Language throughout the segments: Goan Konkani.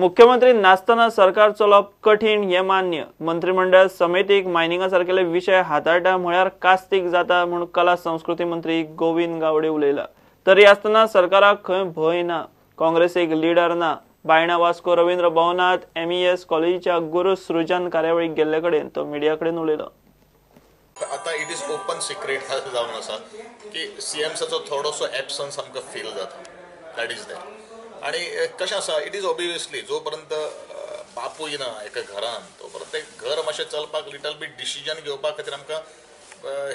मुख्यमंत्री नासतना सरकार चलोवप कठीण हें मान्य. मंत्रिमंडळ समितीक मायनिंगा सारकेले विशय हाताळटा म्हळ्यार कास्तीक जाता म्हूण कला संस्कृती मंत्री गोविंद गावडे उलयला. तरी आसतना सरकाराक खंय भंय ना, काँग्रेसीक लिडर ना. बायणा वास्को रवींद्र भवनात MES कॉलेजीच्या गुरू सृजन कार्यावळीक गेल्ले कडेन तो मिडिया कडेन उलयलो. आता it is open सिक्रेट जावन आसा की सीएमसाचो थोडोसो एबसन्स आमकां फील जाता, that is that. आनी कशें आसा, it is obviously जो पर्यंत बापूय ना एका घरान तो पर्यंत तें घर मातशें चलपाक लिटल बीट डिसिजन घेवपा खातीर आमकां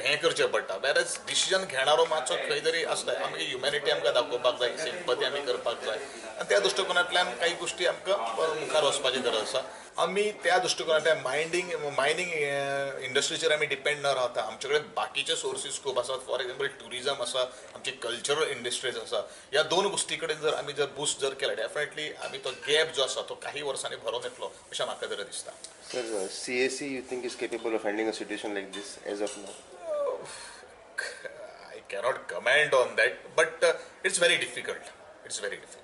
हें करचें पडटा. वेरएज डिसिजन घेणारो मातसो खंय तरी आसता. आमची ह्युमॅनिटी आमकां दाखोवपाक जाय, सिंपती आमी करपाक जाय आनी त्या दृश्टिकोनांतल्यान काही गोश्टी आमकां मुखार वचपाची गरज आसा. आमी त्या दृश्टिकोनांतल्यान मायनींग इंडस्ट्रीचेर आमी डिपेंड न रावता. आमचे कडेन बाकीचे सोर्सीस खूब आसात. फॉर एग्जाम्पल ट्युरिजम आसा, आमची कल्चरल इंडस्ट्रीज आसा. ह्या दोन गोश्टी कडेन जर आमी जर बुस्ट जर केले डेफिनेटली आमी तो गॅप जो आसा तो काही वर्सांनी भरून येतलो अशें म्हाका तरी दिसता. Sir, CAC you think is capable of handling a situation like this as of now? I cannot comment on that, but it's very difficult. It's very difficult.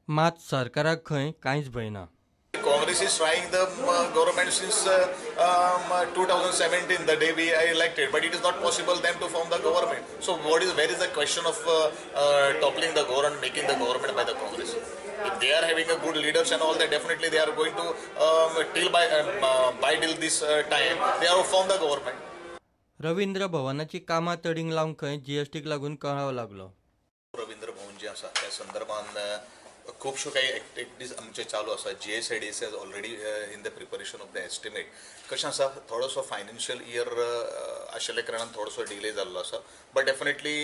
मात सरकाराक खंय कांयच भंय ना. Congress is trying the government since 2017, the day we are elected, but it is not possible them to form the government. So where is the question of toppling the government, making the government by the Congress? If they are having a good leaders and all that, definitely they are going to till by till this time they are form the government. Ravindra भवनाची कामां तडींग लावंक खंय जीएसटीक लागून कळाव लागलो. रवींद्र भवन जे आसा त्या संदर्भान खुबश्यो काही एक्टिविटीज आमचे चालू आसा. GSIDC is already in the preparation of the estimate. कशें आसा, थोडोसो फायनान्शियल इयर आशिल्ल्या कारणान थोडोसो डिले जाल्लो आसा, बट डेफिनेटली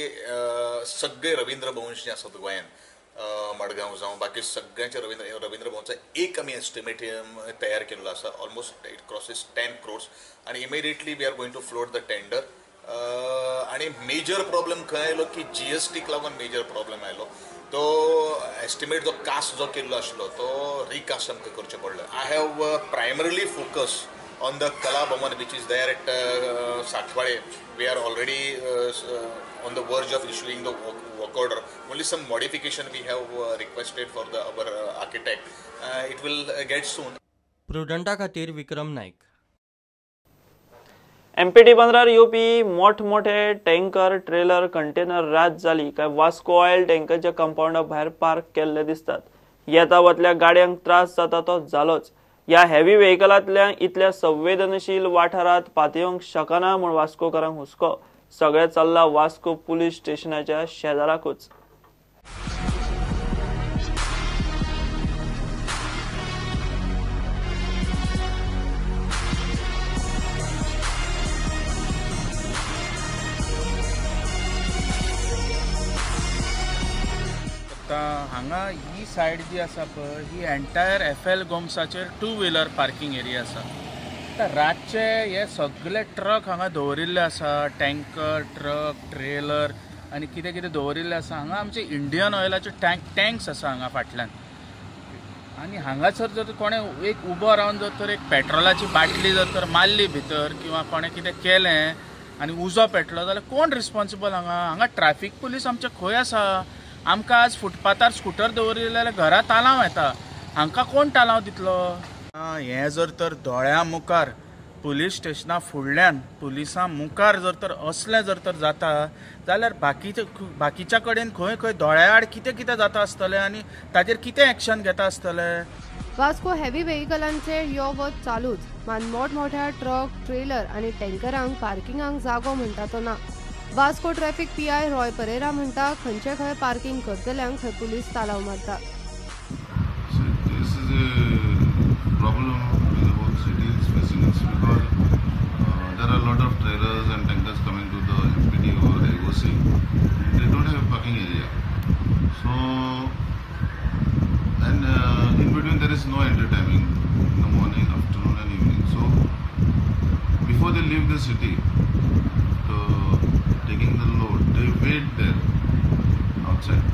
सगळे रवींद्र भवन जे आसात गोंयान, मडगांव जावं बाकी सगळ्यांचे रवींद्र भवनचो एक आमी एस्टिमेट तयार केल्लो आसा. ऑलमोस्ट it crosses 10 crores आनी immediately we are going to float the tender. आनी मेजर प्रॉब्लम खंय आयलो की जीएसटीक लागून मेजर प्रॉब्लम आयलो. तो एस्टिमेट जो कास्ट जो केल्लो आशिल्लो तो रिकास्ट आमकां करचें पडलो. I have primarily focus on the Kala Bhavan which is there at Santhwale. We are already on the verge of issuing the work order. Only some modification we have requested for the our architect. It will get soon. प्रुडंटा खातीर विक्रम नायक. MPT बंदरार येवपी मोठमोठे टँकर, ट्रेलर, कंटेनर रात जाली काय वास्को ऑयल टँकरच्या कंपाऊंडा भायर पार्क केल्ले दिसतात. येता वतल्या गाडयांक त्रास जाता तो जालोच. ह्या हेवी व्हेकलांतल्या इतल्या संवेदनशील वाठारांत पातयेवंक शकना म्हूण वास्कोकारांक हुस्को. सगळें चल्ला वास्को पुलीस स्टेशनाच्या शेजाराकूच. हांगा ही सायड जी आसा पळय ही entire FL गोम्साचेर 2 wheeler parking area आसा. आतां रातचे हे सगळे ट्रक हांगा दवरिल्ले आसा, टँकर, ट्रक, ट्रेलर आनी कितें कितें दवरिल्लें आसा. हांगा आमचे इंडियन ऑयलाचे टँक्स आसा हांगा फाटल्यान. आनी हांगासर जर कोणें एक उबो रावन जर तर एक पेट्रोलाची बाटली जर तर मारली भितर किंवा कोणें कितें केलें आनी उजो पेटलो जाल्यार कोण रिस्पॉन्सिबल हांगा? हांगा ट्रॅफिक पुलीस आमचे खंय आसा? आमकां आज फुटपाथार स्कुटर दवरिल्ले जाल्यार घरा तालांव येता, हांकां कोण तालांव दितलो? हें जर तर दोळ्या मुखार पुलीस स्टेशना फुडल्यान पुलिसां मुखार जर तर असलें जर तर जाता जाल्यार बाकीच्या कडेन खंय खंय दोळ्या आड कितें कितें जाता आसतलें आनी ताजेर कितें एक्शन घेता आसतलें? वास्को हेवी व्हेकलांचे यो वच चालूच. मान मोठमोठ्या ट्रक, ट्रेलर आनी टँकरांक पार्किंगाक जागो म्हणटा तो ना. Vasco traffic PI Roy Pereira म्हणटा खंयचे खंय पार्किंग करतल्यांक खंय पुलीस तालाव मारता. This is a problem the whole city is facing because there are a lot of trailers and tankers coming to the MPT or IOC. They don't have parking area. So and in between there is no entry timing in the morning, afternoon and evening. So before they leave the city, taking the load, they wait there outside.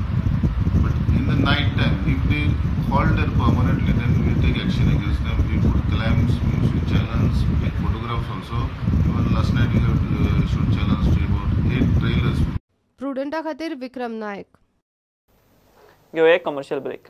But in the night time, if they halt there permanently, then we take action against them. We put clamps, we issue challenge, we take photographs also. Even last night we have issued challenge to about 8 trailers. प्रुडंटा खातीर विक्रम नायक. घेऊया कमर्शियल ब्रेक.